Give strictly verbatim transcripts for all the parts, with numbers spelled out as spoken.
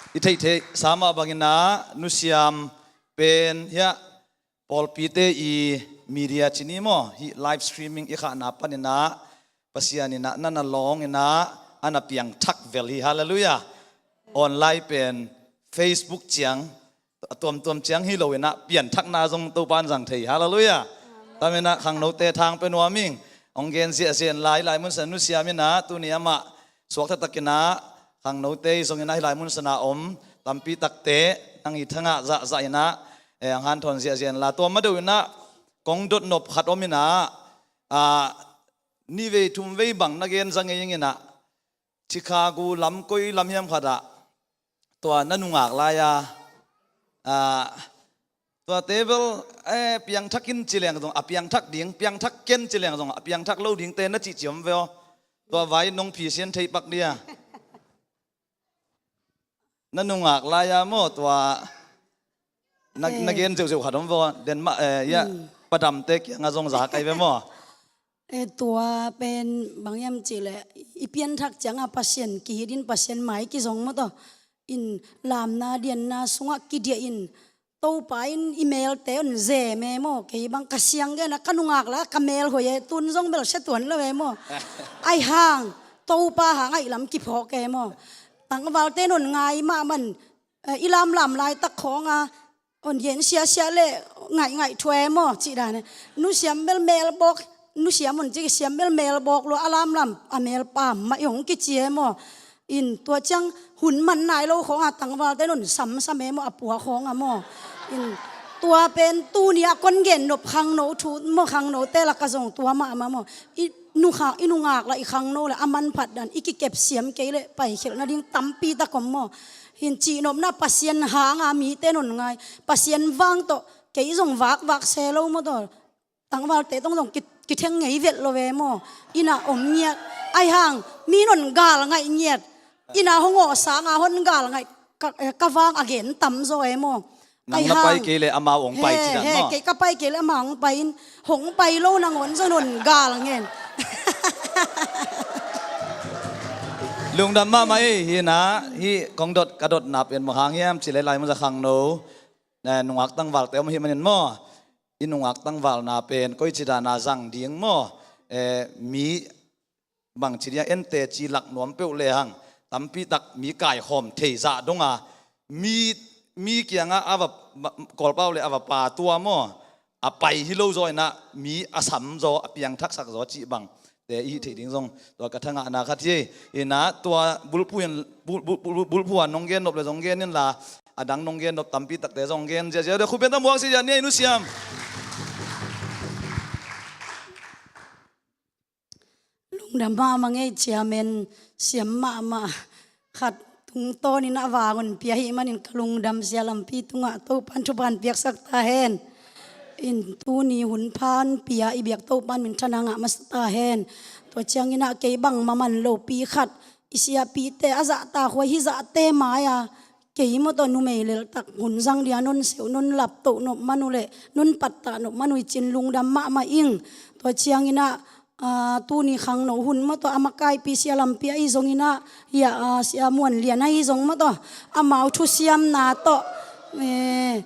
I theihtheih sa mah bangin ah nusiam pen hiah pawlpite i media cih ni maw, hih live streaming i khahna panin ah Pasian in ah na na lawng in ah a na piangthak vel hi. Halleluiah. Online pen Facebook ciang a tuamtuam ciang hi lo in ah pianthakna zong Topa in zang thei. Halleluiah. Tua manin ah khangnote thang pia nuam ing. Hong gen ziahziah in lai, lai munsan nusiam in ah tuni amah suakta takin ah khangnote i zong in ah hih lai munsan a om tampi takte nang i thangah zahzah in ah, eh, hong hanthawn ziahziah in la. Tua ma deuh in ah kong dot nop khat om in ah, ah, ni vei thum vei bang na gen za ngei ing in ah, Chicago lam koi lam hiam khat ah tua na nungak lai-a, ah, tua table, eh, piangthak in ci leng zong a piangthak ding, piangthak ken ci leng zong a piangthak lo dingte na cihcih om ve aw. Tua vai nong phisian thei pak dia. Na nungak lai-a maw tua na, na gen zeuhzeuh khat om ve aw. Denmark, eh, ya, padamte kiangah zong za kai ve maw. Eh, tua pen bang hiam cihleh i pianthak ciangah Pasian kihitin Pasian mai kizong maw tawh. In lamna dianna sungah kidiah in Topa in i melte on zem e maw. Kei bang ka siang gen a ka nungak la ka mel hoih e, tun zong bel sia tuan lo e maw. Ai hang Topa hang aih lam kiphawk e maw. Tangvalte non ngai mahmah in, eh, i lamlam laitak khawng a on gen siasia le ngaih ngaih thua e maw cih dan e. Nusiam bel mel bawk, nusiam on cih siam bel mel bawk lua a lamlam a mel pam mah i hong kici e maw. In tua ciang hun man nai lo khawng a tangvalte non samsam e maw, a pua khawng a maw. In tua pen tuni a kon gen nop khangno thu maw, khangnote lak a zong tua mahmah maw. I nukha, i nungak la i khangno le a manphat dan i kikep siam kei le paikhelh nading tampi tak om maw. Hin cihnopna Pasian hanga mite non ngai, Pasian vang tawh kei zong vakvak se lo maw tawh. Tangvalte tong zong ki, kitheng ngei velh lo ve maw. Ina om ngiat. Ai hang mi non gal ngaih ngiat. Ina hong awh sanga hon gal ngaih ka, eh, ka vang a gen tam zaw e maw. Nang na pai kei le amau hong pai ci dan maw. Kei ka pai kei le amau hong pai in, hong pai lo nangawn zong hon gal ngen. Lungdam mahmah ei, hi na, hi kong dot ka dotna pen bang hang hiam ci le lai maw za khangno, eh, nungak tangvalte om hi manin maw. I nungak tangvalna pen koi ci dana zang ding maw. Eh, mi bangci dia en teci lak nuam peuh lehang tampi tak mi kaikhawm thei zah donga mi, mi kiangah a va, Kawlpau le a va pa tua maw, a pai hi lo zaw inah mi a sam zaw, a piangthaksak zaw cih bang te i hih theih ding zong tua ka thangahna khat hi. Inah tua bulphuan, bul, bul, bul, bulphuan nong gen nop le zong gen inla, a dang nong gen nop tampi takte zong gen ziazia de khupian tam buak si zia ni a i nusiam. Lungdam mahmah ngei ciamen siam mahmah khat tungtawnin a vangun pia hi manin ka lungdam sia lampi tungah Topan thupan piaksak ta hen. In tuni hun phan pia i biak Topan min thana ngah masa ta hen. Tua cianginah kei bang maman lopi khat i siapite a zahta huai hi zahte mai-a kei maw tawh numei leltak hun zang dia non seuh non laptoh nop manu le non pattah nop manu i cin lungdam mahmah ing. Tua cianginah, ah, tuni khangno hun maw tawh a makaipi sia lampi ahi zonginah, hiah, ah, sia muan lian ahi zong maw tawh amau thusiamna tawh, eh,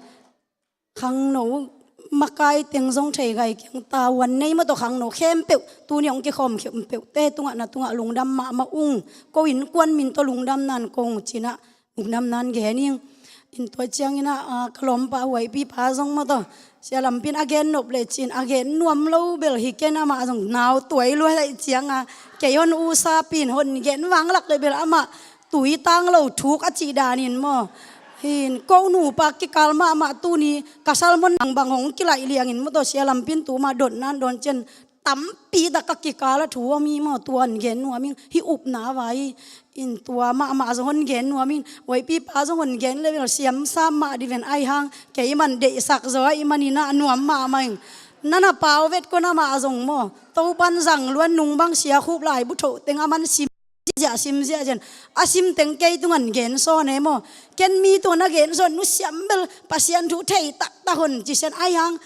khangno makai teng zong thei gai kiang tavuan nei maw tawh khangno khempeuh tuni hong kikhawm khempeuhte tungah na tungah lungdam mahmah ung. Ko innkuan min tawh lungdam nan kong cinah lungdam nan gen ing. In tua cianginah, ah, ka lawmpa huaipipa zong maw tawh sia lampin a gen nop le cin a gen nuam lo bel hi ken amah zong nau tuai lua laih cianga kei hon usapi in hon gen vanglak le bel amah tui tang lo thuk a cih danin maw. Hin ko nupa kikal mahmah tuni ka salmon nangbang hong kilaih liangin maw tawh sia lampin tuma dotnan dawn cian tampi tak a kikal a thu a mi maw tuan gen nuam ing hi upna vai. In tua mahmah zong hon gen nuam in huaipipa zong hon gen level siamsam mah diven aihang kei man deihsak zaw aih maninah nuam mahmah ing. Nana pau vet ko namah zong maw Topan zang luan nung bang sia khup lai bu thoh teng a man sim ziah sim ziah zian a sim teng kei tungan gen sawn e maw. Ken mi tungan a gen sawn nusiam bel Pasian thu thei taktak hon ci sian aihang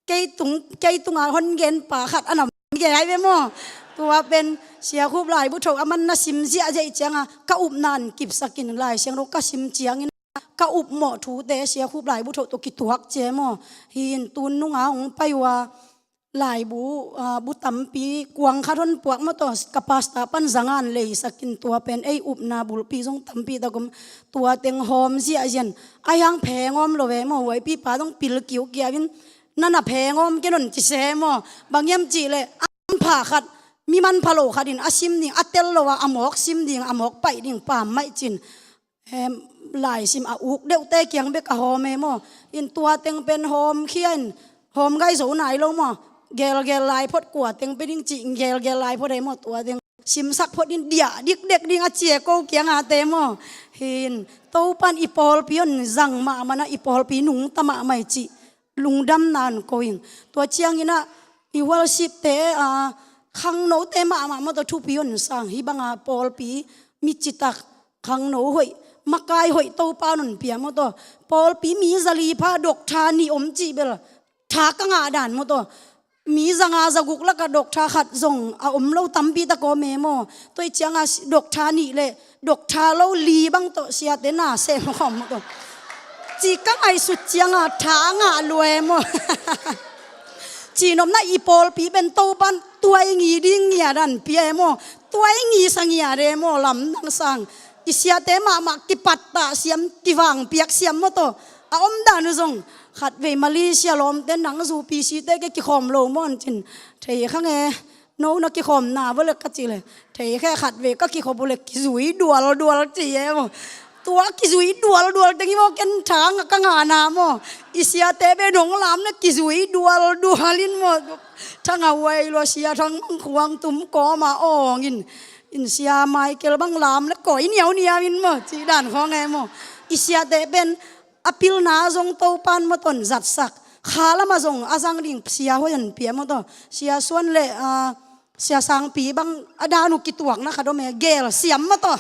kei tung, kei tunga hon gen pa khat a nam gen ai ve maw. Tua pen Sia Khup laibu tho a man na sim ziahziah cianga ka upna in kipsakin Lai Siangtho ka sim ciangin ka upmawh thute Sia Khup laibu tho tawh kituak cia maw. Hi in tun nunga hong pai uh a laibu, ah, bu tampi kuang khat hon puak maw tawh ka pasta pan zangan leisakin tua pen ei upna bulpi zong tampi tak om. Tua teng hawm ziahziah in a hiang phengawm lo ve maw. Huaipipa zong pil kiukiau in na na phengawm ken hon ci se maw. Bang hiam cihleh a pha khat, mi manpha lo khat in a sim ding a tel lo a, a mawk sim ding, a mawk paih ding pammaih cin, em, laisim a uk deuhte kiang bek a hawm e maw. In tua teng pen hawm khia in hawm gai zo nai lo maw. Gelgel lai phot kua teng pe ding cih gelgel lai phot e maw. Tua teng simsak phot in diah dikdek ding a cia ko kiangate maw. Hi in Topan i pawlpi hon zang mahmah na i pawlpi nungta mahmah hi cih lungdamna in ko ing. Tua ciangin ah i worship te, a, khangnote mahmah maw tawh thupi hon sang. Hih banga pawlpi mi citak, khangno hoih, makai hoih Topa in hon pia maw tawh. Pawlpi mi zali pha doctor nih om cih bel tha ka ngah dan maw tawh. Mi zanga zaguk laka doctor khat zong a om lo tampi tak om e maw. Tua hi cianga doctor nih le doctor lo li bang tawh siate na seh maw khawm maw tawh. Ci ka ngaihsut cianga tha ngah lua e maw. Cihnopna i pawlpi pen Topan tuai ngi ding ngiat dan pia e maw. Tuai ngi sa ngiat e maw, lamdang sang. I siate mahmah kipattah siam, kivangpiak siam maw tawh. A omdan uh zong khatvei Malaysia lawmte nang zu P C te ke kikhawm lo maw an cin. Thei kha nge, no na kikhawm na vua le ka cih le. Thei khe khatvei ka kikhawm uh le kizui dualdual ci e maw. Tua kizui dualdual teng hi maw ken thang a ka ngah na maw. I siate be dong lam le kizui dualdual in maw. Thang a huai lua sia thang mang khuang tum kawma awng in. In sia Michael bang lam le koi niauniau in maw. Cih dan khawng e maw. I siate pen a pilna zong Topan maw tawh hon zatsak. Kha lama zong a zang ding sia hoih hon pia maw tawh. Sia Suan le, a, Sia Sangpi bang a dan uh kituakna khat om e, gel siam maw tawh.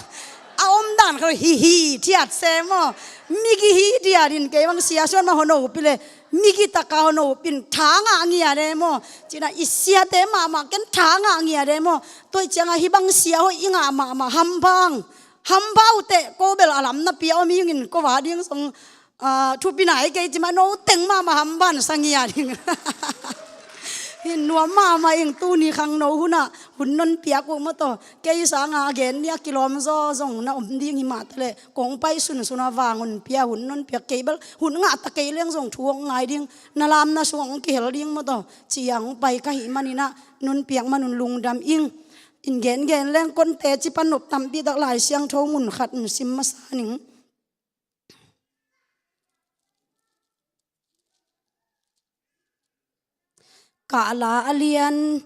A omdan khat hi hi thiat se maw. Migi hi thiat in kei bang Sia Suan mah hon opi le. Migi taka hon opi in tha ngah ngiat e maw. Cina i siate mahmah ken tha ngah ngiat e maw. Tua hi cianga hih bang sia hoih i ngah mahmah hampha ang. Hampha uh teh ko bel a lam na pia om hi ing in ko va ding song, a, thupi nai kei ci mah no teng mahmah hampha in sa ngiat ing. Hi nuam mahmah ing tuni khangno hunah hun non piak uh maw tawh. Kei sanga a gen ni a kilawm zaw zong na om ding hi mah taleh kong pai sunsun a vang hon pia hun non piak kei bel hun ngah ta kei leng zong thu hong ngai ding na lamna sung hong kihel ding maw tawh. Ci a hong pai ka hih maninah non piak man un lungdam ing. In gengen leng kon teci pan nop tampi tak Lai Siangtho mun khat in sim masa ning. Kahla a lian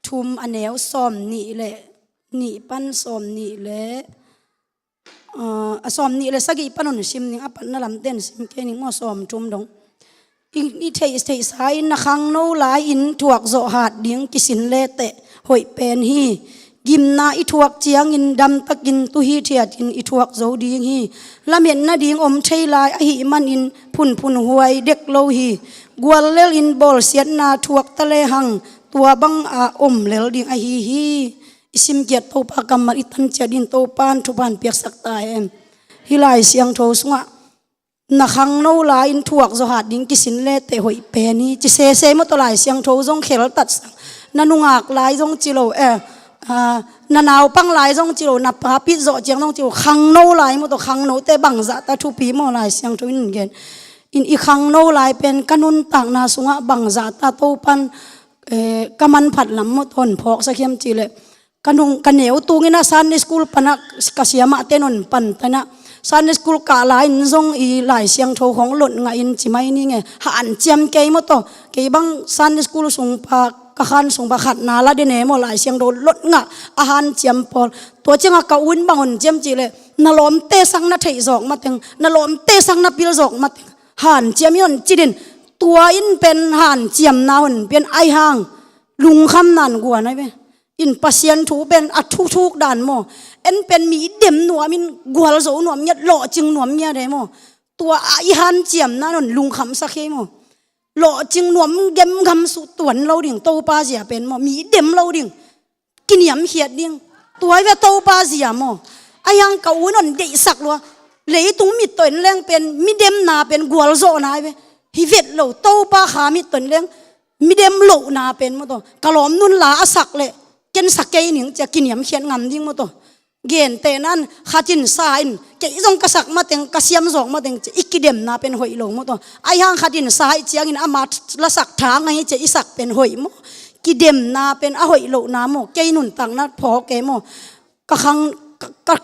thum a neu sawm nih le nih pan sawm nih le Aa, a sawm nih le sagih pan hon sim ning, a patna lamten sim kei ning maw, sawm thum dong. I, i theih, theihsa in na khangno lai-in thuak zawh hat ding kisin leteh hoih pen hi. Gimna i thuak ciangin damtakin tu hithiatin i thuak zo ding hi. Lametna ding om thei lai ahih manin phunphun huai dek lo hi. Guallel in bawlsiatna thuak ta lehang tua bang a om lel ding ahi hi. I simkiat Topa kammal i tanciat in Topan thupha hong piaksak ta hen. Hih Lai Siangtho sungah na khangno lai-in thuak zawh hat ding kisin leteh hoih pen hi. Ci sese maw tawh Lai Siangtho zong kheltat sang. Na nungak lai zong ci lo, eh, ah, na naupang lai zong ci lo, na papit zawh ciang zong ci lo, khangno lai maw tawh khangnote bangzahta thupi maw Lai Siangtho in gen. In i khangno lai pen ka nuntakna sungah bangzahta Topan, eh, ka manphat lam maw tawh hon phawksak hiam cihleh. Ka nung, ka neu tungin a Sunday school panah ka siamahte non pantanah Sunday school kah lai-in zong i Lai Siangtho khong lot ngahin ci mai ni nge. Hanciam kei maw tawh. Kei bang Sunday school sungpa, ka khan sungpa khatna la den e maw Lai Siangtho lot ngah a hanciam pawl. Tua ciangah ka un bang hon ciam cihleh na lawmte sang na theih zawk mateng, na lawmte sang na pil zawk mateng. Hanciam in hon ci den. Tua in pen hanciamna hon pian ai hang. Lungkhamna in guan ai ve. In Pasian thu pen a thuthuk dan maw. En pen mi dem nuamin gualzo nuam ngiat, lawhcing nuam ngiat e maw. Tua a i hanciamna non lungkhamsak hi maw. lawhcing nuam gemgam suh tuan lo ding, Topa zia pen maw, mi dem lo ding, kiniamkhiat ding. Tua hi ve Topa zia maw. Ahi hang ka u in hon deihsak lua. Leitung mit tawh en leng pen midemna pen gualzawhna hi ve. Hi vet lo, Topa kha mit tawh en leng midem lohna pen maw tawh, ka lawm nun la a sak leh ken sa kei ning ci-a kiniamkhiat ngam ding maw tawh. Gentehna in khat in sa in, kei zong ka sak mateng, ka siam zawk mateng ci-a i kidemna pen hoih lo maw tawh. Ahi hang khat in sa ih ciangin ama la sak tha ngai ci-a i sak pen hoih maw. Kidemna pen a hoih lohna maw, kei nuntakna phawk e maw. Ka khang, ka, ka,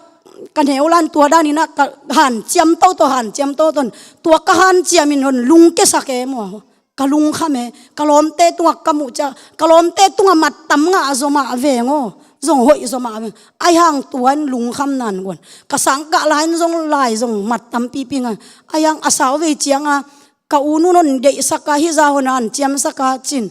ka neu lan tua danin ah ka hanciam toto, hanciam toto in, tua ka hanciam in hon lungkiasak e maw. Ka lungkham e, ka lawmte tungah ka muh ciang, ka lawmte tungah mattam ngah zaw mah veng aw, zong hoih zaw mah veng. Ahi hang tua in lungkham nan guan. Ka sangkah lai in zong lai zong mattam pipi ngai. Ahi hang a sau vei cianga ka u nun hon deihsak a, hih zah hon hanciamsak a cin.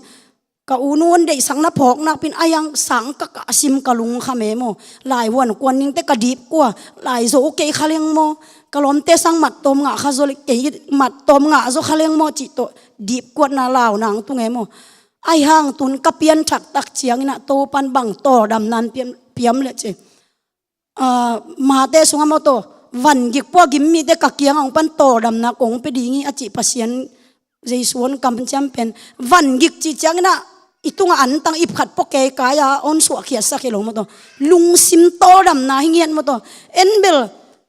Ka u nun deihsakna phawk nakpi in, ahi hang sangkah a sim ka lungkham e maw. Lai huan kuan ningte ka dipkua, lai zo kei kha leng maw. Ka lawmte sang mattawm ngah kha zaw leh kei mattawm ngah zaw kha leng maw cih tawh dipkuatna lau nang tung e maw. Ahi hang tun ka pianthak tak ciangin ah Topa in bang tawldamna hon piam, piam leh ci. Ah, Mate sungah maw tawh, vangik pua gim mite ka kiangah hong pan tawldamna kong pia ding hi a cih Pasian Jesu hong kamciam pen. Vangik cih ciangin ah i tungah antang ip khat pua kei kai a hon suahkhiatsak hi lo maw tawh. Lungsim tawldamna hi ngiat maw tawh. En bel,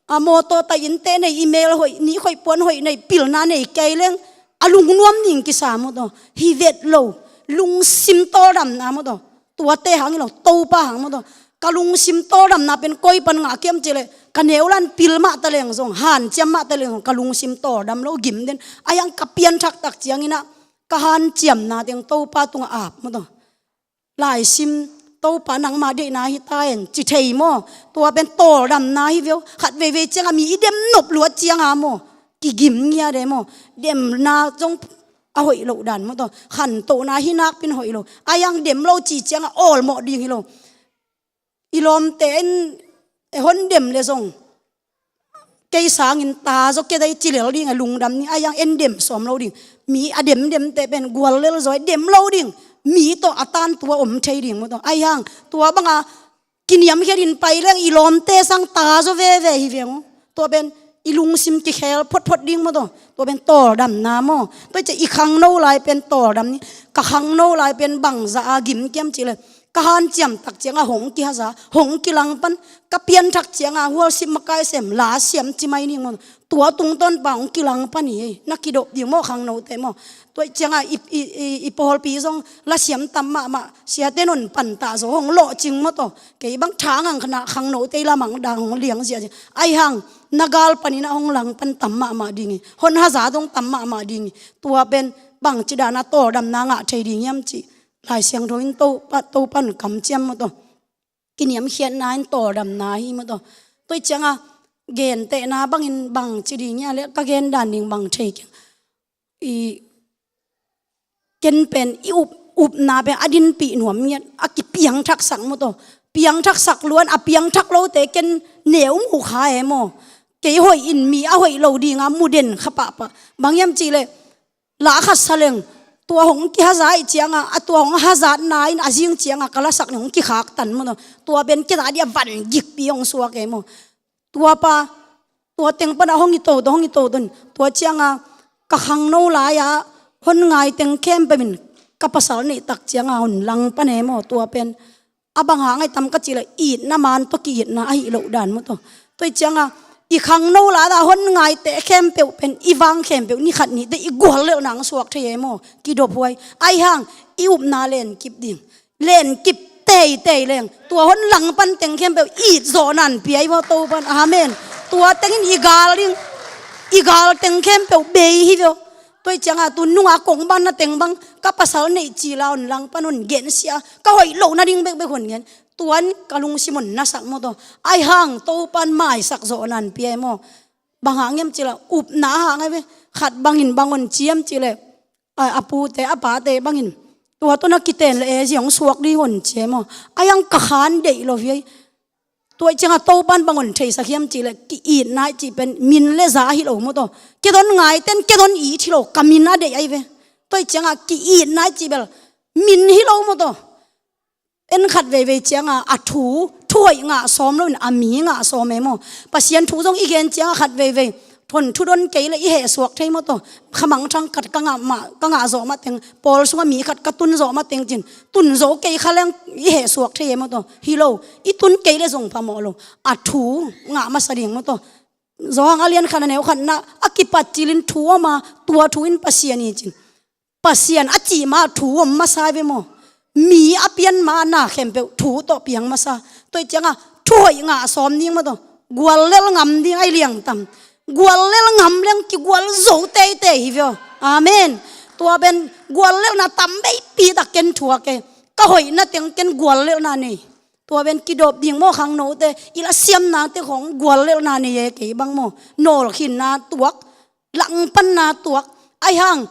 a, mawtaw tai innte nei, i mel hoih, nih hoih puan hoih nei, pilna nei kei leng a lungnuam ning kisa maw tawh. Hi vet lo, lungsim tawldamna maw tawh. Tuate hang hi lo, Topa hang maw tawh. Ka lungsim tawldamna pen koi pan ngah kiam cih leh, ka neu lan pil mah ta leng zong, hanciam mah ta leng zong, ka lungsim tawldam lo gim den. Ahi hang ka pianthak tak ciangin ah ka hanciamna teng Topa tungah ap maw tawh. Laisim, Topa nangma deihna hi ta en ci thei maw. Tua pen tawldamna hi ve aw. Khat veivei cianga mi i dem nop luat cianga maw, kigim ngiat e maw. Demna zong a hoih loh dan maw tawh. Khantohna hi nakpi in hoih lo. Ahi hang dem lo cih cianga awlmawh ding hi lo. I lawmte in e hon dem leh zong, kei sangin ta zaw kei dai ci lel ding a, lungdam ni. Ahi hang en dem sawm lo ding. Mi a demdemte pen gual lel zaw, dem lo ding. Mi tawh a tantu a om thei ding maw tawh. Ahi hang tua banga kiniamkhiat in pai leng i lawmte sang ta zaw veve hi veng aw. Tua pen i lungsim kikhel photphot ding maw tawh. Tua pen tawldamna maw. Tua ciah i khangno lai pen tawldam ni. Ka khangno lai pen bangzah a gim kiam cih leh, ka hanciam tak cianga hong kihaza, hong kilangpan, ka pianthak cianga hualsip makai sem la siam ci mai ning maw. Tua tungtawn pa hong kilangpan hi ei. Na kidop ding maw khangnote maw. Tua cianga i, i, i, i pawlpi zong lasiam tam mahmah, siate non pantah zaw hong lawhcing maw tawh. Kei bang tha ngang khana khangnote i lamang dang hong liang ziahziah. Ahi hang na gal panin ah hong langpan tam mahmah ding hi. Hon haza dong tam mahmah ding hi. Tua pen bangci dana tawldamna ngah thei ding hiam cih Lai Siangtho in Topa, Topa in kamciam maw tawh. Kiniamkhiatna in tawldamna hi maw tawh. Tua cianga gentehna bangin bangci ding hia leh, ka gen dan ding bang thei kiang. I ken pen i up, upna pen a dinpih nuam ngiat, a kipiangthaksak maw tawh. Piangthaksak luan, a piangthak lote ken neu mu kha e maw. Kei hoih in mi a hoih lo dinga mu den kha pahpah. Bang hiam cih leh, la khat sa leng, tua hong kihaza ih cianga, a tua hong hazatna in a zing cianga ka lasak ni hong kikhaktan maw tawh. Tua pen kei ta dih a vangikpi hong suak e maw. Tua pa, tua teng pana hong i toto, hong i toto in. Tua cianga ka khangno lai-a hon ngai teng khempeuh in ka pasal neih tak cianga hon langpan e maw. Tua pen a bang hang ai tam ka cih leh, itna man tawh ki-itna ahi loh dan maw tawh. Tua ih cianga i khangno lai-a hon ngaite khempeuh pen i vang khempeuh ni khat nite i guallelhna hong suak thei e maw. Kidophuai. Ahi hang i upna lenkip ding. Lenkip teitei leng, tua hon langpan teng khempeuh itzawhna hon pia hi maw Topan. Amen. Tua tengin i gal ding, i gal teng khempeuh bei hi ve aw. Tua ih cianga tu nunga kong banna teng bang ka pasal neih cila hon langpan, hon gensia, ka hoih lohna ding bekbek hon gen. Tuan ka lungsim hon nasak maw tawh. Ahi hang Topan maisak zawhna hon pia hi maw. Bang hang hiam cih leh, upna hang ahi ve. Khat bangin bang hon ci hiam cih leh, a, a pute a pate bangin, tua tawh na kiten leh e, zia hong suak ding hon ci e maw. Ahi hang ka khan deih lo hi ei. Tua ih cianga Topan bang hon theisak hiam cih leh, ki-itna ih cih pen min le za ahi lo maw tawh. Kei hon ngaiten kei hon it hi lo, ka min a deih ahi ve. Tua ih ciangah ki-itna i cih bel min hi lo maw taw. En khat veivei ciangah a thu, thu hoih ngah sawm loin a mi ngah sawm e maw. Pasian thu zong i gen ciangah khat veivei thon thu don kei le i heh suak thei maw taw. Kha mangthang khat ka ngah mah, ka ngah zawh mah teng, pawl sungah mi khat ka tun zawh mah teng cin, tun zo kei kha leng i heh suak thei e maw taw. Hi lo, i tun kei le zong phamawh lo. A thu ngah masa ding maw taw. Zawhang a lian khat a neu khatna a kipat cilin thu om a, tua thu in Pasian hi cin. Pasian a cih ma thu om masa ve maw. Mi a pian ma na khempeuh thu tawh piang masa. Tua ih ciangah thu hoih ngah sawm ding maw taw. Guallelh ngam ding ahi liangtam. Guallelh ngam leng kigual zo teitei hi ve aw. Amen. Tua pen guallelhna tam beipi tak ken thuak e. Ka hoihna teng ken guallelhna nei. Tua pen kidop ding maw khangnote, i lasiamnate khong guallelhna nei e kei bang maw. Nawlkhinna tuak, langpanna tuak. Aihang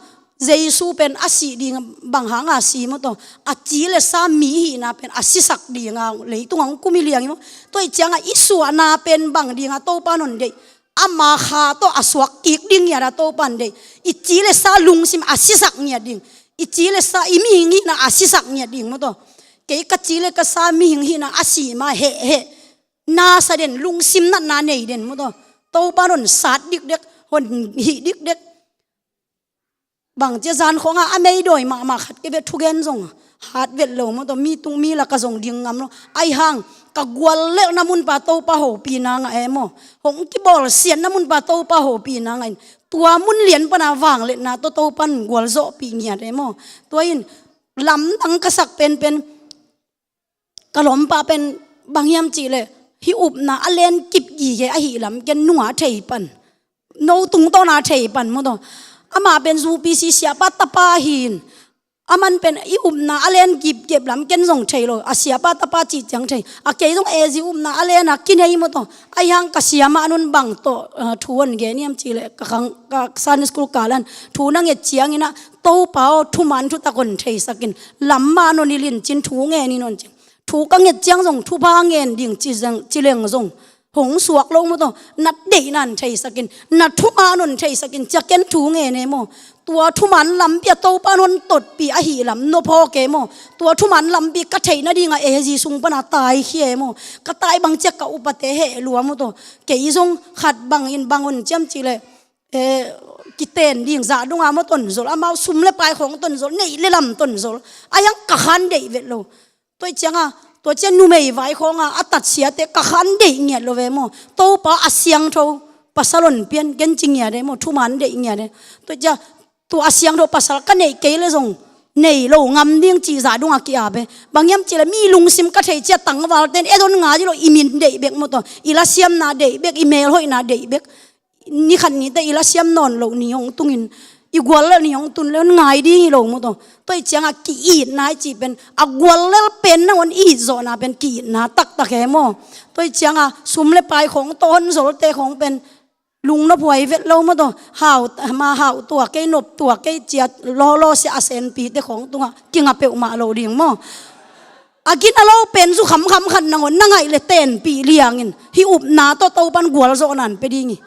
Jesu pen a sih ding bang hanga si maw taw. A ci le sa mi hihna pen a sisak dinga leitung hong kum i liang i maw. Tua ih ciangah i suahna pen bang dinga Topa non deih. Ama kha tawh a suak kik ding ngiat a Topa non deih. I ci le sa lungsim a sisak ngiat ding. I ci le sa i mihing hihna a sisak ngiat ding maw taw. Kei ka ci le ka sa mihing hihna a si ma heh heh. Nasa den, lungsim natna nei den maw taw. Topa non sat dikdek, hon hih dikdek. Bang cia zan khawngah a meidawi mahmah khat kei ve thugen zong hat vet lo maw taw, mi tung mi laka zong ding ngam lo. Aihang ka guallelhna munpa Topa hopihna ngah e maw. Hong kibawlsiatna munpa Topa hopihna ngah in, tua mun lian pana vangliatna tawh Topan gualzawhpih ngiat e maw. Tua in lamdang ka sak penpen ka lawmpa pen bang hiam cihleh, hih upna a len kip gige ahi lam ken nunga thei pan. No tungtawna thei pan maw taw. Amah pen U P C siapa tapa hi in. Aman pen i upna a len kip kep lam ken zong thei lo. A siapa tapa cih ciang thei. A kei zong A Z upna a len a kinei maw taw. Aihang ka siama nun bang tawh, ah, thu hon gen hiam cihleh ka khang, ka Sunday school kalan thu na nget ciangin ah, Topa aw, thuman thutak hon theisakin, lam ma non i lincin thu ngen i non cin. Thu ka nget ciang zong thupha ngen ding ci zeng, ci leng zong hong suak lo maw taw. Na deihna hon theisakin, na thuman hon theisakin, cia ken thu ngen e maw. Tua thuman lampi a Topa non totpih ahi lam nop hawk e maw. Tua thuman lampi ka theih nadinga A Z sung pana taikhia e maw. Ka tai bang cia ka upate heh lua maw taw. Kei zong khat bangin bang hon ciam cihleh, eh, kiten ding zah donga maw tonzol, amau sum le pai khawng tonzol, neih le lam tonzol. Aihang ka khan deih vet lo. Tua ih cianga, tua cia numei vai khawnga a tatsiate ka khan deih ngiat lo ve maw. Topa a siangtho pasal hon pian ken ci ngiat e maw, thuman deih ngiat e. Tua cia, tua a siangtho pasal ka neih kei le zong nei lo ngam ding cih zah donga ki-ap e. Bang hiam cihleh mi lungsim ka thei cia tangvalten e don ngai lo, i min deih bek maw taw. I lasiamna deih bek, i melhoihna deih bek. Ni khat nite i lasiam nawn loh ni hong tungin, i guallelh ni hong tun le hon ngai ding hi lo maw taw. Tua ih cianga ki-itna i cih pen, a guallelh pen nangawn i itzawhna pen ki-itna taktak e maw. Tua ih cianga sum le pai khawng tawh hon zolte khawng pen lungnop huai vet lo maw taw. Hau, ma hau tua kei, nop tua kei cia lawlaw sia a senpite khawng tungah kinga peuhmah lo ding maw. A gina lo pen zu khamkham khat nangawn na ngaih le tenpih liangin, hih upna tawh Topan gualzawhna hon pia ding hi.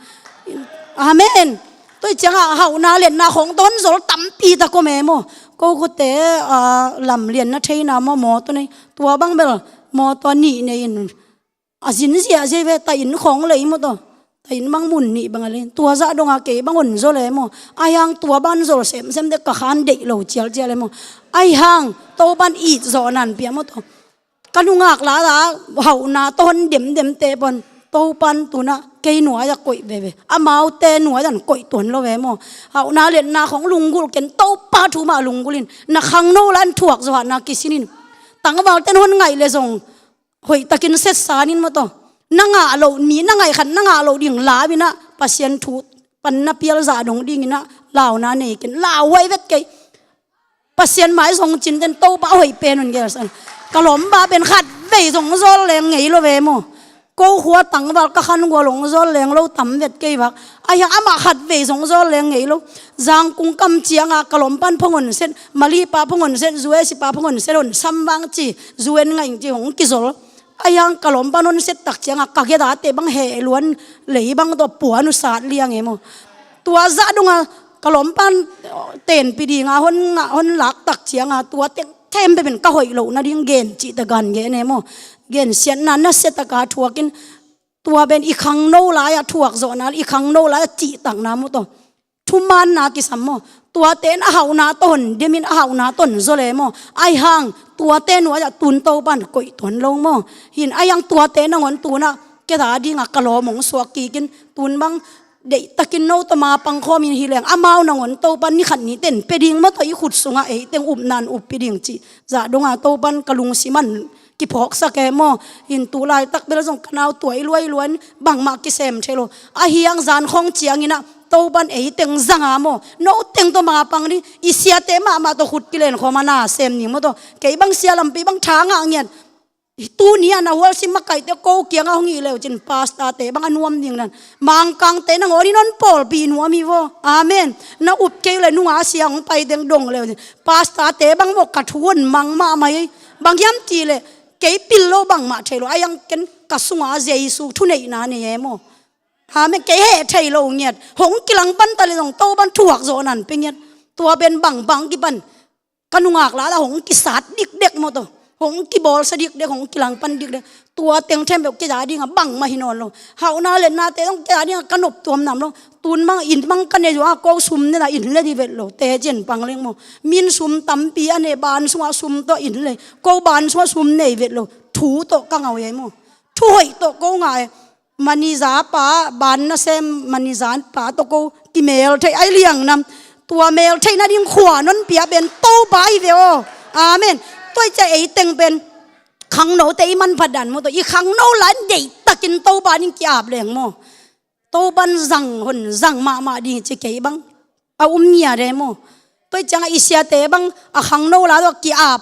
Amen. Tua ih cianga hauhna liatna khawng tawh hon zol tampi tak om e maw. Ko khute, ah, lamlianna theina maw, mawtaw nei. Tua bang bel mawtaw nih nei in, a zin ziahziah ve, ta inn khawng lei maw taw. Ta inn bang mun nih bang a lei. Tua zah donga kei bang hon zol e maw. Aihang tua ban zol semsemte ka khan deih lo cialcial e maw. Aihang Topan itzawhna hon pia maw taw. Ka nungak lala hauhna tawh hon demdemte pon, Topan tunah kei nuai-ah koih veve. Amaute nuai-ah hon koih tuan lo ve maw. Hauhna liatna khawng lunggulh ken, Topa thu mah lunggulhin, na khangno la-in thuak zawhna kisinin. Tangvalten hon ngaih le zong hoihtakin setsanin maw taw. Na ngah loh, mi na ngaih khat na ngah loh ding lau-in ah, Pasian thu pan na pial zah dong dingin ah launa nei ken, lau huai vet kei. Pasian mai zong cinten Topa a hoih pen hon gelsan. Ka lawmpa pen khat vei zong zol leng ngei lo ve maw. Ko khua tangval ka khan gual hong zol leng lo tam vet kei vak. Aihang amah khat vei zong zol leng ngei lo. Zangkung kam cianga ka lawmpan phongon set, Malipa phongon set, U S pa phongon set hon sam vang ci, U N ngaih ci hong kizol. Aihang ka lawmpan hon set tak cianga ka gedate bang heh luan lei bang tawh puan uh sat liang e maw. Tua zah donga Ka lawmpan tenpi dinga hon ngah, hon laktak cianga tua teng thempeuh pen ka hoih loh nading gen cihtak a gen e maw. Gensiatna nasiataka thuakin tua pen i khangno lai-ah thuak zawhna, i khangno lai-ah cihtakna maw tawh. Thumaanna kisam maw. Tuate in a hauhna tawh hon demin a hauhna tawh hon zaw le maw. Ahi hang tuate nuai-ah tun Topan koih tuan lo maw. Hin ahi hang tuate nangawn tunah kei ta dingah ka lawm hong suak kikin tun bang deihtakin no tawh mapang khawmin hi leng amau nangawn Topan ni khat ni ten pia ding maw tawh i khut sungah ei teng upna hong uppi ding cih zah donga Topan ka lungsim ah kiphawksak e maw. Hin tu laitak bel zong ka nau tuai luailuai in bangmah kisem thei lo. Ahi hang zan khawng cianginah Topan ei teng zanga maw. No teng tawh mapang ding, i siate mahmah tawh khut kilen khawm a na sem ning maw tawh. Kei bang sia lampi bang tha ngah ngiat. Tuni-ah na hualsim makaihte ko kiangah hong hih leu cin pastorte bang a nuam ding nan. Mangkangte nangawn in hon pawlpih nuam hi vaw. Amen. Na up kei le nunga sia hong pai deng dong leu cin. Pastorte bang maw ka thu hon mang mahmah hi. Bang hiam cih leh kei pil lo bangmah thei lo. Ahi hang ken ka sunga Jesu thuneihna nei e maw. Amen. Kei heh thei lo ngiat. Hong kilangpan ta le zong Topan thuak zawh nan pia ngiat. Tua pen bangbang kipan ka nungak lala hong kisat dikdek maw tawh. Hong kibawlsa dikdek, hong kilangpan dikdek. Tua teng thempeuh kei ta dingah bangmah hi nawn lo. Hauhna letnate zong kei ta dingah ka nop tuam nam lo. Tun bang inn bang ka nei zua ko sum nena inn le di vet lo. Tecin pang leng maw. Min sum tampi a nei ban sungah sum tawh inn le. Ko ban sungah sum nei vet lo. Thu tawh ka ngah e maw. Thu hoih tawh ko ngah e. Maniza pa, ban nasem maniza pa tawh ko kimel thei ai liang nam. Tua mel theih nading khua non pia pen Topa hi ve aw. Amen. Tua i cia ei teng pen khangnote i manphat dan maw tawh i khangno lai deihtakin Topa ding ki-ap leng maw. Topan zang hon zang mahmah ding ci kei bang a um ngiat e maw. Tua i ciangah i siate bang a khangno lai tawh ki-ap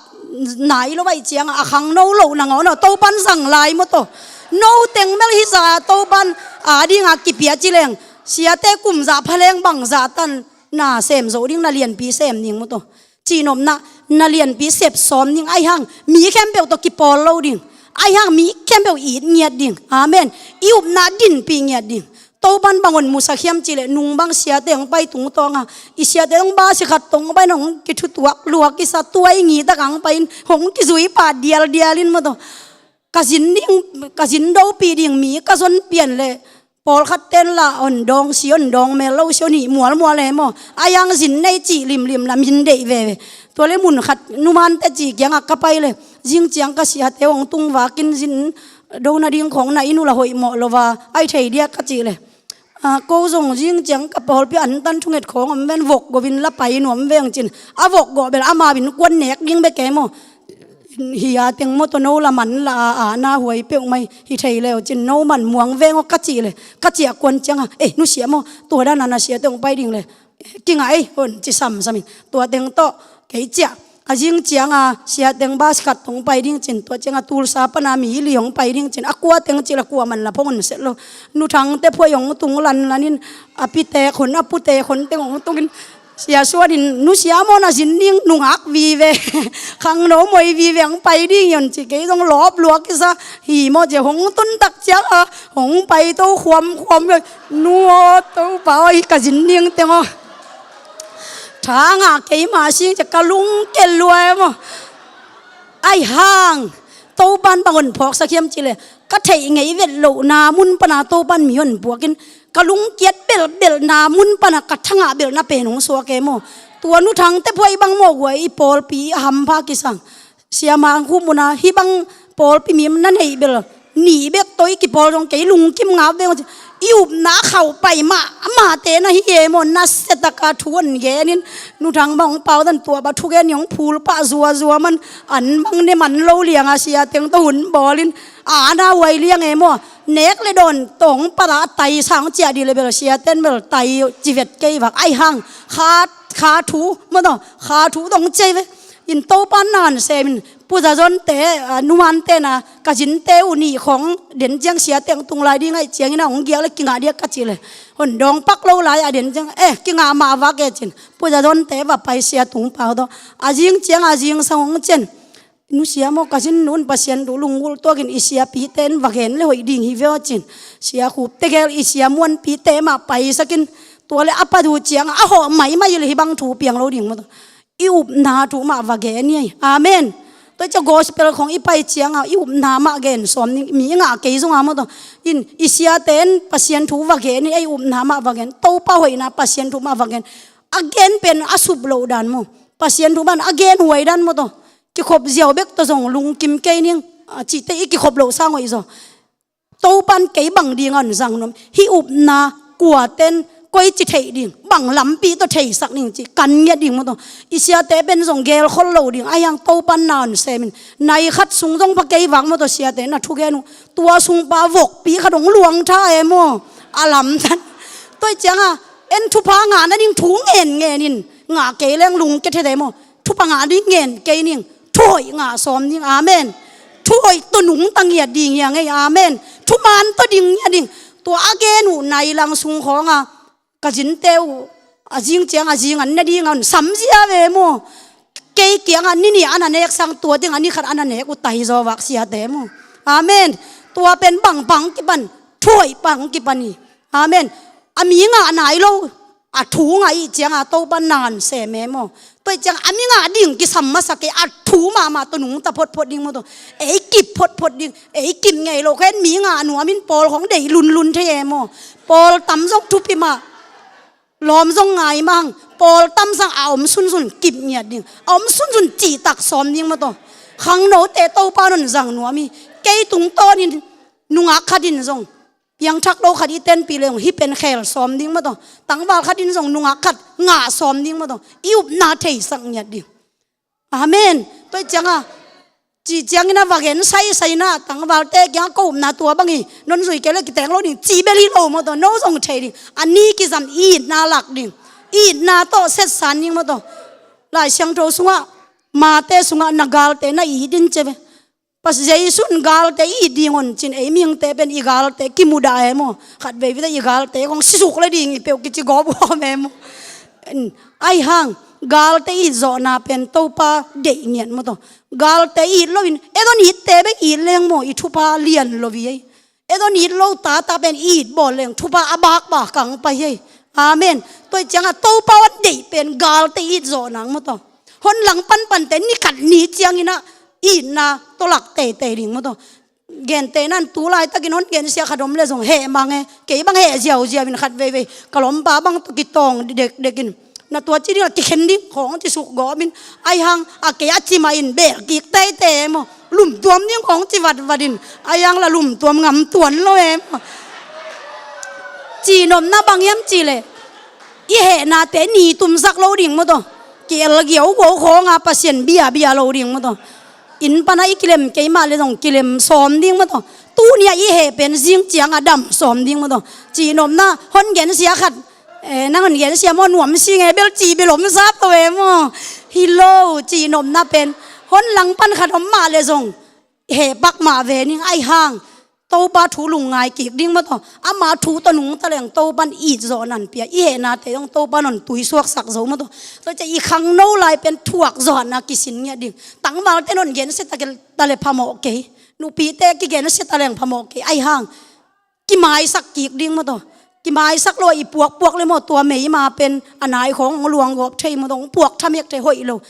nai lo vai ciangah a khangno loh nangawn aw Topan zang lai maw tawh. No teng bel hi za Topan a dingah kipia ci leng siate kum zah pha leng bang zah tan na sem zo ding na lianpi sem ding maw tawh. Cihnopna na lianpi sep sawm ding ahi hang mi khempeuh tawh kipawl lo ding. Ahi hang mi khempeuh it ngiat ding. Amen. I upna dinpih ngiat ding. Topan bang hon musak hiam cih leh nung bang siate hong pai tungtawnga i siate hong basi khat tawh hong pai in hong kithutuak luak kisa tua i ngitak hong pai in hong kizui pah dialdial in maw tawh. Ka zin ding, ka zin dopih ding mi ka zon pian leh pawlkhat ten lah hon dawng si hon dawng mel lo si hon hih mualmual e maw. Ahi hang zin nei cih limlim lam zin deih veve. Tua le mun khat numante cih kiangah ka pai le zing ciang ka siate hong tung vakin zin do nading khawng na inn uh la hoih mawh lo va ai thei diak ka cih le. A, ko zong zing ciang ka pawlpi antan thunget khawng om ven vok govin la pai nuam veng cin. A vok gawh bel amau innkuan nek ding bek e maw. Hi a teng maw tawh no la man la a, a na huai peuh mai hi thei leu cin no man muang veng aw ka cih le. Ka ciah kuan cianga ei nusia maw tua dana na siate hong pai ding le. Kingah ei hon ci samsam in tua teng tawh kei ciah a zing cianga sia teng bas khat hong pai ding cin tua cianga tulsa pana mi li hong pai ding cin a kua teng cil a kua man la phong hon set lo. Nuthangte phuai hong tung lanlanin a pitek hon a putek hon teng hong tungin sia suanin nusia maw na zin ding nungak vive khangno moi vive hong pai ding hi hon ci kei zong lawp luak kisa hi maw cia hong tuntak cianga hong pai to khuamkhuam lo. Nu aw Topa aw hi ka zin ding teng aw. Thangah keimah sing cia ka lungkel lua e maw. Ahi hang Topan bang hon phawksak hiam cih leh ka theih ngei vet lohna mun pana Topan mi hon puakin ka lungkiat belbelhna mun pana ka thangah belhna pen hong suak e maw. Tua nuthangte phuai bang maw guai i pawlpi a hampha kisang. Siamah ang khum una hih bang pawlpi mi na neih bel nih bek tawh i kipawl zong kei lungkim ngap veng. I upna a khauh pai mah amahte na hi e maw na siataka thu hon genin nuthang bang hong pau dan tuah ba thugen i hong phul pah zuazua man an bang ne man lo lianga sia teng tawh hun bawlin a na huai liang e maw. Nek le dawn tawh hong pala a tai sang ciah dih le bel sia ten bel tai civet kei vak ahi hang kha kha thu maw tawh kha thu dong cei ve. In Topan na hon semin Pu Za Zon te, a, numan tena ka zinte uh nih khawng den ciang sia teng tung lai ding aih ciangin a hong giak le kingah diak ka cih le hon dawng pak lo lai a den ciang eh kingah mah vak e cin Pu Za Zon te va pai sia tung pau tawh a zing ciang a zing sang hong cen. Nusia maw ka zin nun Pasian duh lunggulh tuakin i siapite in va gen le hoih ding hi veo cin sia khup tegel i sia muanpite mah paisakin Tua le a pat uh ciangah a hawh maimai le hih bang thu piang lo ding maw taw. I upna thu mah va gen ni ei. Amen. Tua ciah gospel khong i pai ciangah i upna mah gen sawm ni, mi ngah kei zongah maw taw. In i siate in Pasian thu va gen ni ei, upna mah va gen. Topa hoihna Pasian thu mah va gen. A gen pen a sup loh dan maw. Pasian thu mah a gen huai dan maw taw. Kikhop ziau bek tawh zong lungkim kei ning. A cihte i kikhop loh sang hoih zaw. Topan kei bang dingah hong zang nuam. Hih upna kuaten koici theih ding, bang lampi tawh theisak ding cih kan ngiat ding maw taw. I siate pen zong gelkhol lo ding, ahi hang Topan na hong semin. Nai khat sung zong pha kei vak maw taw, siate na thugen uh. Tua sung pa vokpi khat hong luang tha e maw. A lamtan. Tua ciangah en thupha ngah nading thu ngenngen in. Ngah kei leng lungkia thei e maw. Thupha ngah ding ngen kei ning. Thuhoih ngah sawm ding. Amen. Thuhoih tawh nungta ngiat ding hi a ngei. Amen. Thuman tawh ding ngiat ding. Tua a gen uh nai lang sung khawngah ka zinte uh a zing ciangah zing an ne dingah hong samzia ve maw. Kei kiangah ni nih a na nek sang tua dingah ni khat a na nek uh tai zaw vak siate maw. Amen. Tua pen bang pang kipan, thuhoih pang kipan hi. Amen. A mi ngah nai lo. A thu ngah i ciangah Topa na hong sem e maw. Tua i ciangah a mi ngah ding kisam masa kei, a thu mahmah tawh nungta photphot ding maw taw. Ei kip photphot ding, ei kip ngei lo khen mi ngah nuamin pawl khong deih lunlun thei e maw. Pawl tam zong thupi mah. Lawm zong ngai mang, pawl tam sang a om sunsun kip ngiat ding. A om sunsun cihtak sawm ding maw taw. Khangnote Topa na hong zang nuam hi. Kei tungtawnin nungak khat in zong piangthak lo khat i tenpih leng hih pen khel sawm ding maw taw. Tangval khat in zong nungak khat ngah sawm ding maw taw. I upna theisak ngiat ding. Amen. Tua i ciangah ci ciangin a va gen saisai na tangvalte kiangah ko upna tua bang hi, non zui kei le kiteng lo ding ci bel hi lo maw taw. No zong thei ding. A ni kizam i itna lak ding. I itna tawh setsan ding maw taw. Lai Siangtho sungah, Mate sungah na galte na it in ci ve. Pas Jesu in galte it ding hong cin, ei mihingte pen i galte kimudah e maw. Khatvei vite i galte kong sisuk le ding i peuh kici gawp huam e maw. Ahi hang galte it zawhna pen Topa deih ngiat maw taw. Galte it loin, et hong itte bek it leng maw, i thupha lian lo hi ei. Et hong it lo tata pen i it bawl leng thupha a bakbak kang pai hi ei. Amen. Tua i ciangah Topa hong deih pen galte it zawh nang maw taw. Hong langpan pante ni khat ni ciangin ah itna tawh lak teitei ding maw taw. Gentehna in tu laitakin hong gensia khat om le zong heh mang e. Kei bang heh ziauziau in khat veivei ka lawmpa bang tawh kitawng dekdek in, na tua ci ding a kikhen ding khawng ci suk gawp in, ahi hang a kei a ci mah in bel kik teitei e maw. Lumtuam ding khawng ci vatvat in, ahi hang la lumtuam ngam tuan lo e maw. Cihnopna bang hiam cih leh i hehnate ni tumsak lo ding maw taw. Ki-el giaugiau khawng a Pasian biabia lo ding maw taw. Inn pan a i kilem kei mah le zong kilem sawm ding maw taw. Tuni a i heh pen zing ciang a dam sawm ding maw taw. Cihnopna hong gensia khat, eh, nang hong gensia maw, nuam sing e, bel cih bel om sap lo e maw. Hi lo, cihnopna pen hong langpan khat om mah le zong heh pak mah ve ning, ahi hang Topa thu lungngai kik ding maw taw. Ama thu tawh nungta leng Topa in it zawhna hong pia, i hehnate zong Topa in hong tuisuaksak zo maw taw. Tua ciah i khangno lai pen thuak zawhna kisin ngiat ding. Tangvalte in hong gensia ta le phamawh kei. Nupite kigensia ta leng phamawh kei. Ahi hang kimaisak kik ding maw taw. Kimaisak lo a i puakpuak le maw, tua meima pen a nai khawng hong luang gawp thei maw taw, hong puak thamek thei, hoih lo.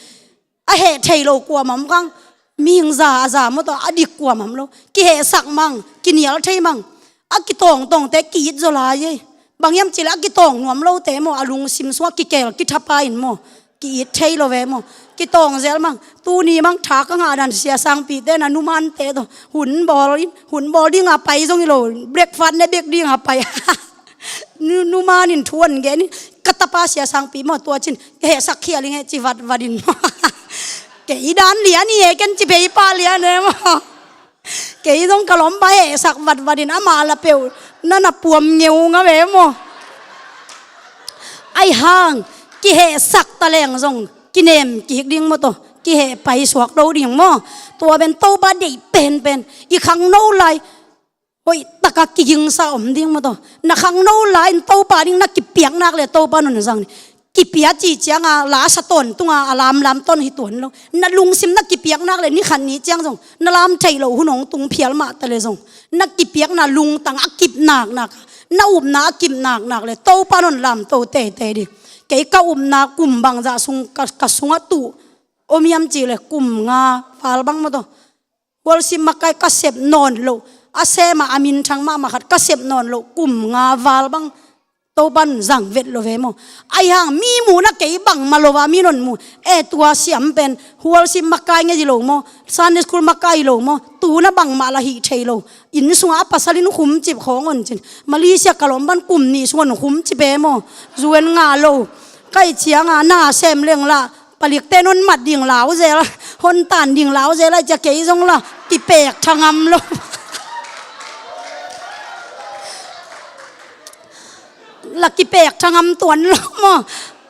A heh thei lo kuamah om kang. Mihing za a za maw taw, a dik kuamah om lo. Kihehsak mang, kinial thei mang. A kitawngtawngte ki-it zaw lai ei. Bang hiam cih leh a kitawng nuam lote maw, a lungsim sungah kikel kithapai in maw, ki-it thei lo ve maw. Kitawng zel mang. Tuni mang tha ka ngah dan, sia sangpite na numante tawh hun bawl in, hun bawl ding a pai zong hi lo, breakfast ne bek ding a pai. Nu, numan in thu hong gen in, ka tapa sia sangpi maw, tua cin ka hehsak khial ing e, ci vatvat in maw. Kei dan lian hi e, ken ci phei pah lian e maw. Kei zong ka lawmpa hehsak vatvat in, amah la peuh na na puam ngeu nga ve maw. Ahi hang kihehsak ta leng zong kinem kik ding maw taw. Kiheh paisuak lo ding maw. Tua pen Topa deih penpen. I khangno lai hoih taka kigingsa om ding maw taw. Na khangno lai-in Topa ding na kipiak nak le Topa in hong zang ni. Kipia cih ciangin la sa tawntung a, a lamlam tawn hi tuan lo. Na lungsim na kipiak nak le ni khat ni ciang zong na lam theih loh hun hong tung phial mah ta le zong, na kipiakna lungtang a kip naknak a Na upna a kip naknak le Topa in hong lamto teitei ding. Kei ka upna kum bangzah sung ka, ka sungah tuh om hiam cih le kum nga val bang maw taw. Worship makai ka sep nawn loh, a sem a, a minthang mahmah khat ka sep nawn loh kum nga val bang Topa in zang vet lo ve maw. Ahi hang mi muhna kei bangmah lo a, mi in hong mu. E, tua siam pen worship makai nge hi lo maw, Sunday school makai hi lo maw, tu-in a bangmah lah hih thei lo. Inn sungah a pasal in khumcip khawng hong cin. Malaysia ka lawm pan kum nih sung hong khumcip e maw. Zu en ngah lo. Ka hih ciangah na sem leng lah palikte in hong mat ding lau zel, hong tan ding lau zel, a cia kei zong lah kipek thangam lo. Lah kipek thangam tuan lo maw.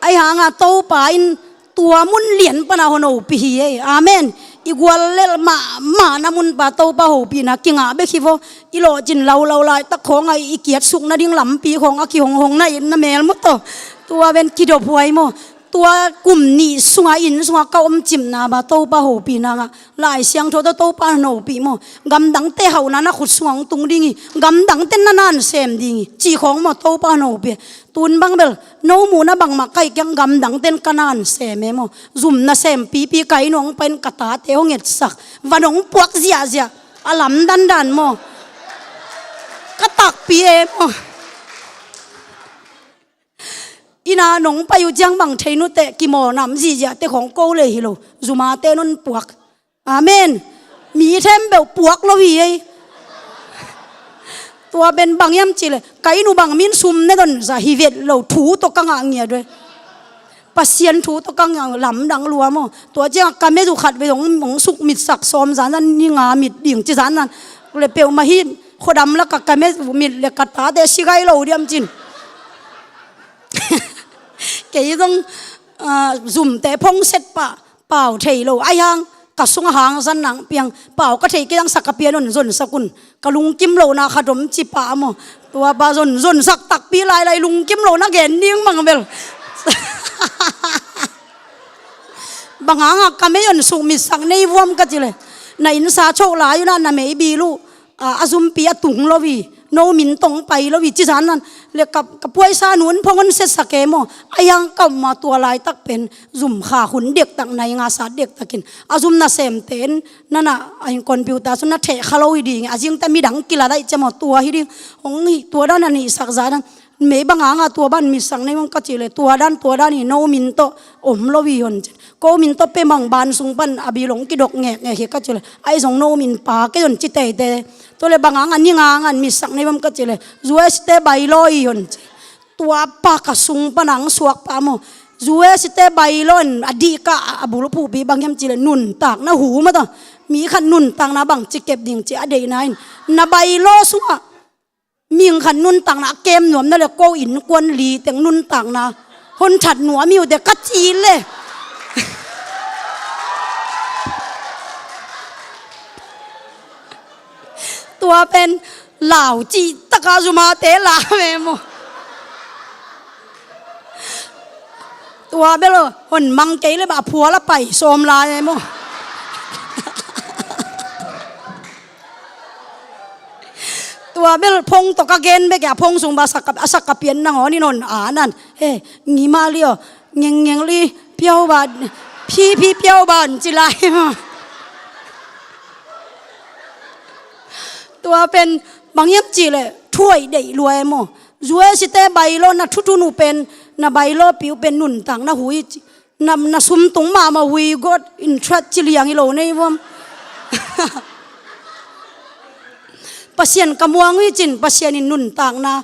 Ahi hangah Topa in tua mun lian panah hong hopih hi ei. Amen. I guallelh mahmahna mun pan Topa hopihna kingah bek hi vaw. I lawhcin laulau laitak khawngah i kiatsuk nading lampi khawng a kihonghong na, i na mel maw taw. Tua pen kidophuai maw. Tua kum nih sungah inn sungah ka omcipna pan Topa hopihna ngah. Lai Siangtho tawh Topa in hong hopih maw. Gamdangte hauhna na khut sungah hong tung ding hi. Gamdangte na na sem ding hi, cih khawng maw Topa in hong hopih. Tu-in bang bel no muhna bangmah ka hih ciang gamdangte na sem e maw. Zum nasem pipi ka inn ah hong pai-in ka tate hong etsak, van hong puak ziahziah, a lamdandan maw. Ka takpi e maw. Inn ah nong pai uh ciang bang thei nuteh, kimawlnam zihziahte khawng ko lei hi lo. Zumate in hong puak. Amen. Mi thempeuh puak lo hi ei. Tua pen bang hiam cih leh ka inn uh bang min sum ne don zah hi vet lo, thu tawh ka ngah ngiat uh ei. Pasian thu tawh ka ngah, lamdang lua maw. Tua ciangah ka met uh khatvei hong, hong sukmitsak sawm, zan zan ni nga mit ding ci zan zan. Le peuhmah hi, khuadam lakah ka met uh mit le ka tate si gai lo diam cin. Kei zong, ah, zumte phongset pah, pau thei lo. Ahi hang ka sungah hangsan nang piang, pau ka theih kei hang sak ka pian un, zonsak un. Ka lungkim lohna khat om ci pah maw. Tua pa zon, zonsak takpi lailai, lungkim lohna gen ding bang bel. Bang hangah ka mei un sukmitsak nei vuam ka ci leh. Na innsa choh lai un ah na mei bil uh, a, a zumpi a tung lo hi, no min tawh pai lo hi ci zan nan. Le ka, ka puaisa nu in phone hong setsak e maw. Ahi hang ka om a, tua laitak pen zum khak hun dektak, nai nga sat dektakin a zum nasemte in na na, a, computer sung na theh kha lo hi ding, a zingte midang kilat ahih ciang maw, tua hi ding. Hong hi, tua dan a neihsak zah dan. Mei bang hangah tua bang mitsak nei vuam ka cih leh, tua dan, tua dan hi, no min tawh om lo hi hon cin. Ko min tawh pia mang ban sung pan a bil hong kidok ngekngek hi ka cih leh, ahi zong no min pia kei hon ci teitei. Tua leh bang hangah ni nga hangah mitsak nei vuam ka cih leh, U S te bylaw hi hon ci. Tua pa ka sung pan hong suak pah maw. U S te bylaw in a dih ka, a bulphuhpi bang hiam cih leh, nuntakna hu maw taw. Mi khat nuntakna bangci kep ding ci a deihna in, na bylaw sungah mihing khat nuntakna a kem nuam na leh, ko innkuan li teng nuntakna hon that nuam hi uh teh ka ci leh. Tua pen lau cih takah zumate lau e maw. Tua bel hon mang kei leh bang a phual a pai sawm lai e maw. Tua bel phone tawh ka gen bek a, phone sung bang a sak ka, a sak ka pian nangawn in hon a nan. He, ngi mah li aw, ngengngeng li, piau ban, phi, phi piau ban ci lai maw. Tua pen bang hiam cih leh, thuaih deih lua e maw. U S te bylaw na thutun uh pen, na bylaw pi uh pen nuntakna hu hi ci. Na, na sum tung mahmah, we got interest ci liang hi lo nei vuam. Pasian ka muang uh hi cin, Pasian in nuntakna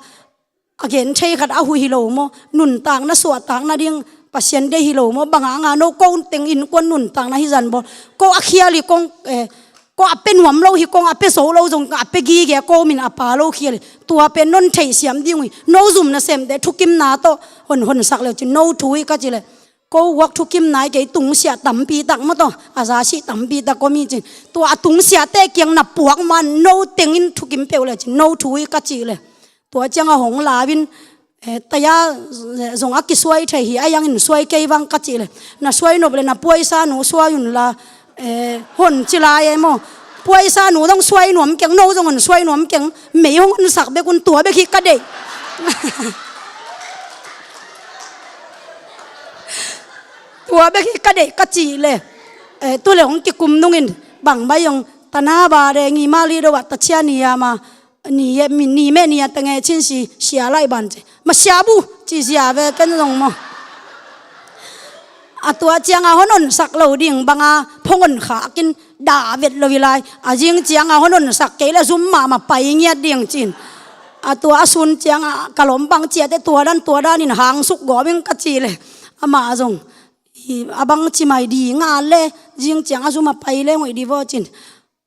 a gen thei khat a hu hi lo maw. Nuntakna suahtakna ding Pasian deih hi lo maw. Bang hangah no ko teng innkuan nuntakna hi zan bawl. Ko a khial hi kong, eh, ko a pia nuam lo hi kong, a pia zo lo zong, a pia gige, ko min a pia lo khial hi. Tua pen non theihsiam ding uh hi. No zum nasemte thukimna tawh hon, honsak leu cin no thu hi ka cih leh. Ko uak thukimna hi kei, tungsiah tampi tak maw taw, a zasih tampi tak om hi cin. Tua a tungsiahte kiang na puak man, no teng in thukim peuh leh cin, no thu hi ka cih leh. Tua ciangah hong lau in, eh, taya, eh, zong a kisuai thei hi, a yang in suai kei vang ka cih leh. Na suai nop leh na puaisa nu suai un la, eh, hon ci lai e maw. Puaisa nu zong suai nuam keng, no zong hon suai nuam keng, mei hong honsak bek un, tua bek hi ka deih. Tua bek hi ka deih ka cih leh, eh, tu leh hong kikum nungin bangmah zong tana ba de ngi mah lido ah ta chia ni a ma ni e, mi, ni me ni a ta nge chin si, sia lai ban ci. Ma sia bu, ci sia ve ken zong maw. A tua cianga hon honsak lo ding banga phongon kha kin dah vet lo hi lai. A zing cianga hon honsak kei le zum mahmah pai ngiat ding cin. A tua a sun cianga ka lom bang ciate tua dan, tua danin hangsuk gawm ing ka ci le. Amah zong, i, a bang ci mai di nga le, zing cianga zum a pai le ngoih di vaw cin.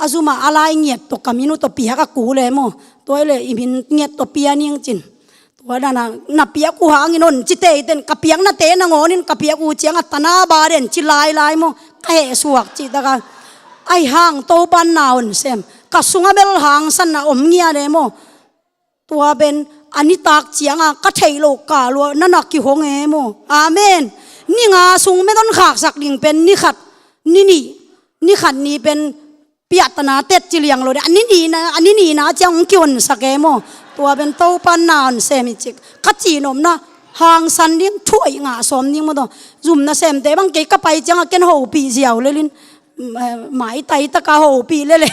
A zuma a lai ngiat tawh ka min uh tawh piak a ku le maw. Tua hi le i min ngiat tawh pia ning cin. Tua dana na piak uh hangin hon ci teiten ka piaknate nangawnin ka piak uh cianga tana ba den ci lailai maw. Ka heh suak cih taka. Ahi hang Topan na hon sem. Ka sunga bel hangsanna om ngiat e maw. Tua pen a nitak cianga ka theih loh kah lua na na kihong e maw. Amen. Ni nga sung met hon khaksak ding pen ni khat, ni nih, ni khat ni pen piahtana tet ci liang lo de. A ni nihna, a ni nihna ciang hong kihonsak e maw. Tua pen Topan na hon sem hi cik. Ka cihnopna hangsan ding, thuaih ngah sawm ding maw taw. Zum nasemte bang kei ka pai cianga ken hopih ziau lelin. Maitai taka hopih lele.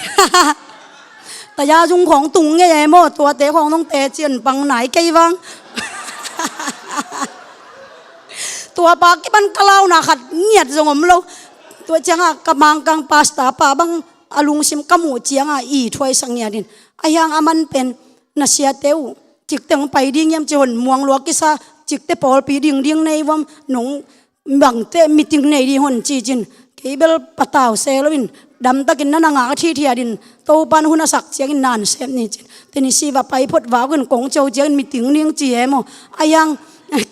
Taya zung khawng tung ngei e maw, tuate khawng nong tecian pang nai kei vang. Tua pa kipan ka launa khat ngiat zong om lo. Tua cianga ka Mangkang pasta pa bang a lungsim ka muh cianga i thuaisak ngiatin. Ahi hang a man pen na siate uh cikte hong pai ding hiam ci hon muang lua kisa, cikte pawlpi dingding nei vuam, nong bangte meeting nei ding hon ci cin. Kei bel patau se loin damtakin na na ngak a thithiatin Topan hun a sak ciangin na an sep ni cin. Teni siva pai phot vakin kong ceu ciangin meeting ning ci e maw. Ahi hang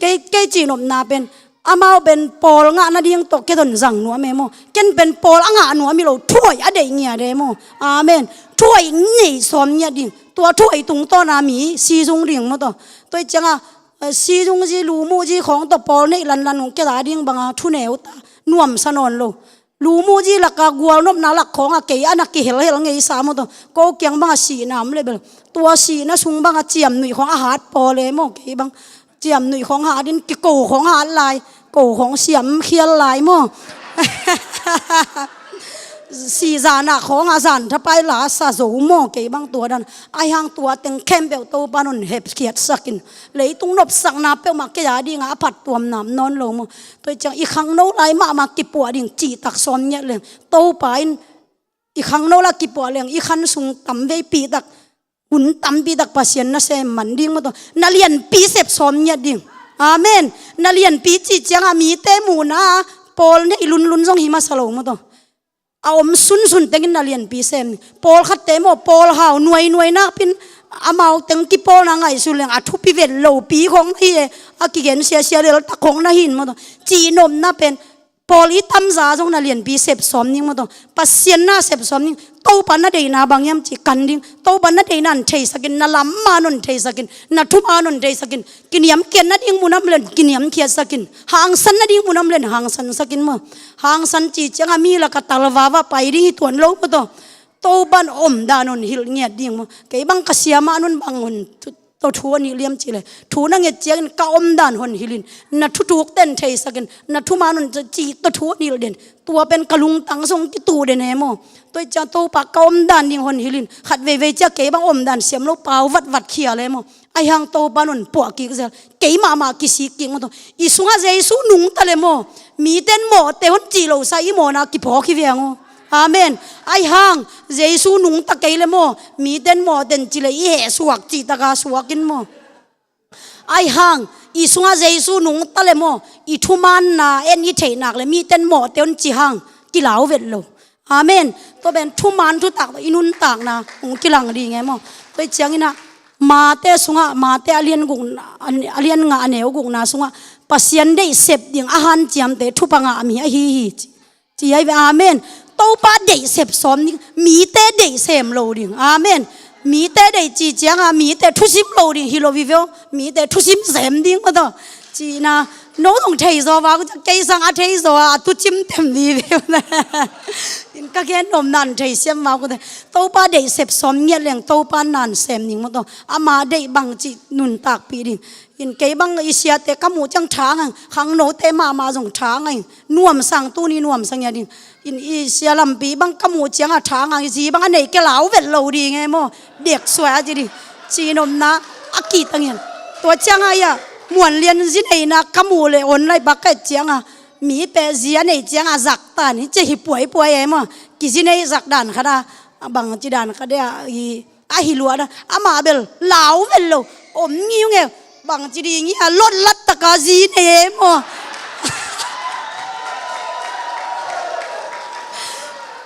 kei, kei cihnopna pen amau pen pawl ngah nading tawh kei ton zang nuam e maw. Ken pen pawl a ngah nuam hi lo, thuaih a deih ngiat e maw. Amen. Thuaih nei sawm ngiat ding. Tua thuaih tungtawna mi si zung ding maw taw. Tua hi cianga Eh, si zung zi, lu muh zi khawng tawh pawl neih lanlan ung kei a ding banga thuneu ta nuamsa nawn lo. Lu muh zi laka gualnopna lak khawnga kei a na kihelhel ngeisa maw taw. Ko kiang banga sihna om le bel. Tua sihna sung banga ciamnuih khawng a hat pawl e maw kei bang. Ciamnuih khawng hatin kiko khawng hat lai. Ko khawng siam khial lai maw. Sihzana khawng a zan thapai la sa zo maw kei bang tua dan. Ahi hang tua teng khempeuh Topan hon hepkhiatsakin. Leitung nopsakna peuhmah kei a dinga a phattuamna om nawn lo maw. Tua hi ciang i khangno lai mahmah kipuah ding cihtak sawm ngiat leng Topa in i khangno lai kipuah leng i khan sung tamvei pitak, hun tampitak Pasian na sem man ding maw taw. Na lianpi sep sawm ngiat ding. Amen. Na lianpi cih cianga mite muhna pawl neih lunlun zong hi masa lo maw taw. A om sunsun tengin na lianpi sem. Pawlkhatte maw, pawl hau nuainuai nakpin amau teng kipawlna ngaihsun leng a thupi vet lopi khawng na hi e. A kigen siasia leltak khawng na hin maw taw. Cihnopna pen pawl i tamza zong na lianpi sep sawm ning maw taw. Pasian na sep sawm ning. Topa na deihna bang hiam cih kan ding. Topa na deihna hon theisakin, na lamma hon theisakin, na thuman hon theisakin. Kiniamkhiat nading mun om len kiniamkhiatsakin. Hangsan nading mun om len hangsansakin maw. Hangsan cih cianga mi laka talvava pai ding hi tuan lo maw taw. Topan omdan hon hilh ngiat ding maw. Kei bang ka siamah nun bang hon thu, tawh thu hon hilh hiam cih le. Thu na nget ciangin ka omdan hon hilhin. Na thuthukte hon theisakin. Na thuman hon cih tawh thu hon hilh den. Tua pen ka lungtang zong kituh den e maw. Tua hi ciang Topa ka omdan ding hon hilhin. Khat veivei ciang kei bang omdan siam lo pau vatvat khial e maw. Ahi hang Topan hon puah kik zel. Kei mahmah kisik kik maw taw. I sungah Jesu nungta le maw. Miten mawhte hon cih lo sa i mawhna kiphawk hi veng aw. Amen. Ahi hang Jesu nungta kei le maw. Miten mawhte hon cih le i heh suak cihtaka suakin maw. Ahi hang i sungah Jesu nungta le maw. I thumanna en i theihnak le miten mawhte hon cih hang kilau vet lo. Amen. Tua pen thuman thutak tawh i nuntakna hong kilang ding e maw. Tua hi cianginah Mate sungah, Mate a lian guk, a lian nga a neu gukna sungah Pasian deih sep ding a hanciamte thupha ngah mi ahi hi ci, ci ahi ve. Amen. Topa deih sep sawm ding, mite deih sem lo ding. Amen. Mite deih ci cianga mite thusim lo ding hi lo hi ve aw. Mite thusim sem ding maw taw. Cihna No zong thei zaw va, kei sang a thei zaw a, a tu cim tem vive. In ka gen nopna in thei siam va, Topa deih sep sawm ngiat leng Topa nan sem ning maw taw. Ama deih bangci nuntakpih ding. In kei bang i siate ka muh ciang tha ngang, khangnote mahmah zong tha ngang. Nuamsa ing, tuni nuamsa ngiat ding. In i sia lampi bang ka muh ciang a tha ngang, i zi bang a nei kei lau vet lo ding e maw. Dek suai a ci ding. Ci nopna a kih tangin. Tua ciang a ia, Muan Lian zi neina ka muh le online packet ciang a, mi peh zi a nei ciang a zak tan hi ci hi puaipuai e maw. Kizi nei zak dan khat a, bangci dan khat e a, i a hi luat a, amah bel lau vet lo, om ngiung e, bangci ding hi a, lot lat taka zi nei e maw.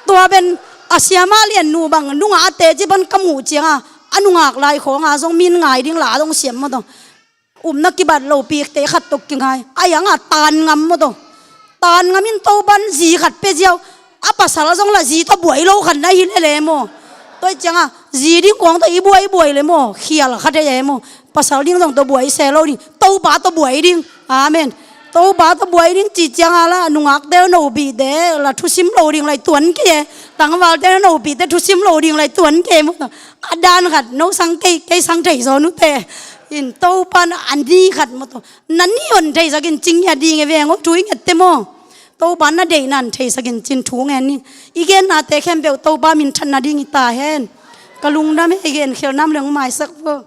Tua ben a siama lian nu bang nungah a teci pan ka muh ciang a, a nungak lai khawng a zong min ngai ding la a zong siam maw taw. Upna kibat lo pikte khat tawh kingai. A iang a tan ngam maw taw. Tan ngam in Topan zi khat pia ziau. A pasal zong la zi tawh buai lo khat na hi lele maw. Tua i ciang a zi ding kawng tawh i buai buai le maw. Khial khat e maw. Pasal ding zong tawh buai se lo ding. Topa tawh buai ding. Amen. Topa tawh buai ding ci ciang a la nungakte nopite la thusim lo ding lai tuan kei e. Tangvalte nopite thusim lo ding lai tuan kei maw taw. A dan khat no sang kei, kei sang thei zaw nute. In Topan a ni khat maw taw. Na ni hon theisak in cing ngiat ding e veng aw, thu i ngiat te maw. Topan na deihna in theisak in cin thu ngen ni. I gennate khempeuh Topa minthanna ding hi ta hen. Ka lungdam e, i gen khel nam leng maisak vo.